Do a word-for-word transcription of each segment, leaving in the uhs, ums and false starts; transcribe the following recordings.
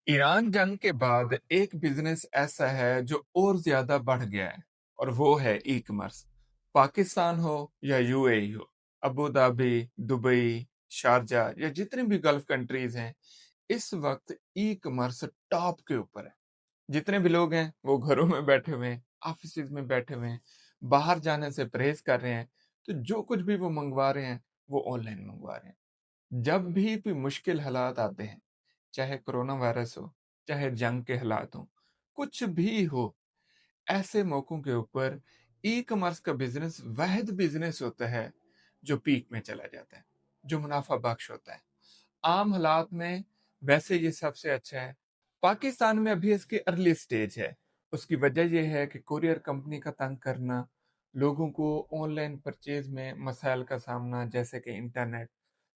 Iran جنگ کے بعد ایک بزنس ایسا ہے جو اور زیادہ بڑھ گیا ہے، اور وہ ہے ای کامرس۔ پاکستان ہو یا یو اے ای ہو، ابو دھابی، دبئی، شارجہ یا جتنے بھی گلف کنٹریز ہیں، اس وقت ای کامرس ٹاپ کے اوپر ہے۔ جتنے بھی لوگ ہیں، وہ گھروں میں بیٹھے ہوئے ہیں، آفیسز میں بیٹھے ہوئے ہیں، باہر جانے سے پرہیز کر رہے ہیں، تو جو کچھ بھی وہ منگوا رہے ہیں، وہ آن لائن منگوا رہے ہیں۔ جب بھی کوئی مشکل حالات آتے ہیں، چاہے کرونا وائرس ہو، چاہے جنگ کے حالات ہوں، کچھ بھی ہو، ایسے موقعوں کے اوپر ای کامرس کا بزنس واحد بزنس ہوتا ہے جو پیک میں چلا جاتا ہے، جو منافع بخش ہوتا ہے۔ عام حالات میں ویسے یہ سب سے اچھا ہے۔ پاکستان میں ابھی اس کی ارلی سٹیج ہے۔ اس کی وجہ یہ ہے کہ کوریئر کمپنی کا تنگ کرنا، لوگوں کو آن لائن پرچیز میں مسائل کا سامنا، جیسے کہ انٹرنیٹ،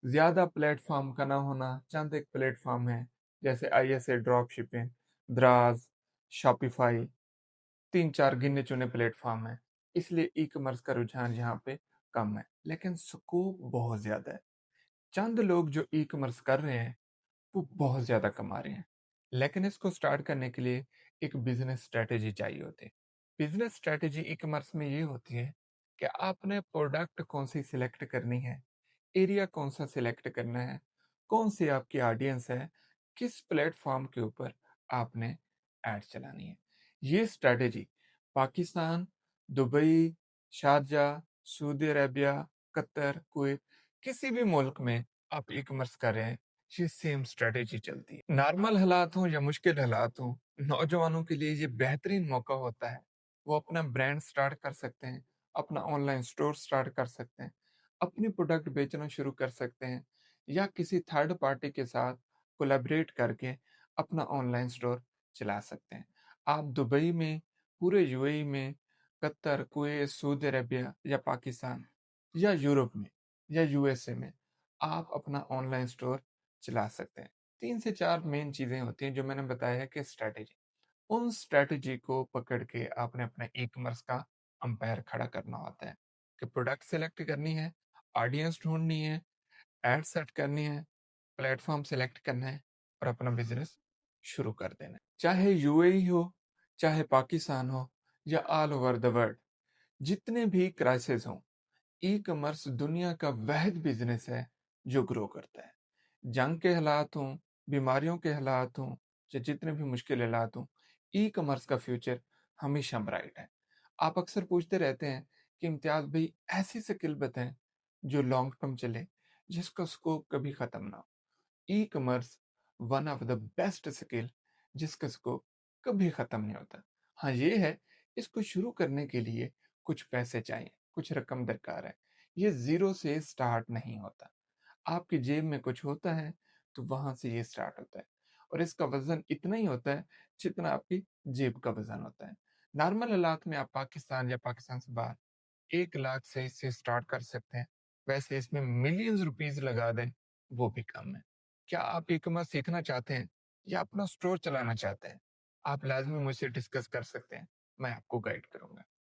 زیادہ پلیٹ فارم کا نہ ہونا، چند ایک پلیٹ فارم ہیں، جیسے I S A, drop shipping, دراز، شاپیفائی، تین چار گنے چنے پلیٹ فارم ہیں۔ اس لیے ای کامرس کا رجحان یہاں پہ کم ہے، لیکن سکوپ بہت زیادہ ہے۔ چند لوگ جو ای کامرس کر رہے ہیں، وہ بہت زیادہ کما رہے ہیں، لیکن اس کو سٹارٹ کرنے کے لیے ایک بزنس اسٹریٹجی چاہیے ہوتی ہے۔ بزنس اسٹریٹجی ای کامرس میں یہ ہوتی ہے کہ آپ نے پروڈکٹ کون سی سلیکٹ کرنی ہے، ایریا کون سا سلیکٹ کرنا ہے، کون سی آپ کی آڈینس ہے، کس پلیٹ فارم کے اوپر آپ نے ایڈ چلانی ہے۔ یہ اسٹریٹجی پاکستان، دبئی، شارجہ، سعودی عربیہ، قطر، کویت، کسی بھی ملک میں آپ ای کامرس کر رہے ہیں، یہ سیم اسٹریٹجی چلتی ہے۔ نارمل حالات ہوں یا مشکل حالات ہوں، نوجوانوں کے لیے یہ بہترین موقع ہوتا ہے، وہ اپنا برانڈ سٹارٹ کر سکتے ہیں، اپنا آن لائن اسٹور سٹارٹ کر سکتے ہیں، اپنی پروڈکٹ بیچنا شروع کر سکتے ہیں، یا کسی تھرڈ پارٹی کے ساتھ کولیبریٹ کر کے اپنا آن لائن اسٹور چلا سکتے ہیں۔ آپ دبئی میں، پورے یو اے ای میں، قطر، کویت، سعودی عربیہ یا پاکستان یا یورپ میں یا یو ایس اے میں آپ اپنا آن لائن اسٹور چلا سکتے ہیں۔ تین سے چار مین چیزیں ہوتی ہیں جو میں نے بتایا ہے کہ اسٹریٹجی، ان اسٹریٹجی کو پکڑ کے آپ نے اپنے ای کامرس کا امپائر کھڑا کرنا ہوتا ہے کہ پروڈکٹ سلیکٹ کرنی ہے، آڈینس ڈھونڈنی ہے، ایڈ سیٹ کرنی ہے، پلیٹ فارم سلیکٹ کرنا ہے اور اپنا بزنس شروع کر دینا ہے۔ چاہے یو اے ای ہو، چاہے پاکستان ہو یا آل اوور دا ورلڈ، جتنے بھی کرائسز ہوں، ای کامرس دنیا کا واحد بزنس ہے جو گرو کرتا ہے۔ جنگ کے حالات ہوں، بیماریوں کے حالات ہوں، یا جتنے بھی مشکل حالات ہوں، ای کامرس کا فیوچر ہمیشہ برائٹ ہے۔ آپ اکثر پوچھتے رہتے ہیں کہ امتیاز بھائی، ایسی سکل بتائیں جو لانگ ٹرم چلے، جس کا اسکوپ کبھی ختم نہ ہو۔ E commerce one of the best skill, جس کا اسکوپ کبھی ختم نہیں ہوتا۔ ہاں، یہ ہے، اس کو شروع کرنے کے لیے کچھ پیسے چاہیے، کچھ رقم درکار ہے۔ یہ زیرو سے سٹارٹ نہیں ہوتا۔ آپ کی جیب میں کچھ ہوتا ہے تو وہاں سے یہ سٹارٹ ہوتا ہے، اور اس کا وزن اتنا ہی ہوتا ہے جتنا آپ کی جیب کا وزن ہوتا ہے۔ نارمل حالات میں آپ پاکستان یا پاکستان سے باہر ایک لاکھ سے اس سے سٹارٹ کر سکتے ہیں۔ ویسے اس میں ملینز روپیز لگا دیں، وہ بھی کم ہے۔ کیا آپ ای کامرس سیکھنا چاہتے ہیں یا اپنا اسٹور چلانا چاہتے ہیں؟ آپ لازمی مجھ سے ڈسکس کر سکتے ہیں، میں آپ کو گائیڈ کروں گا۔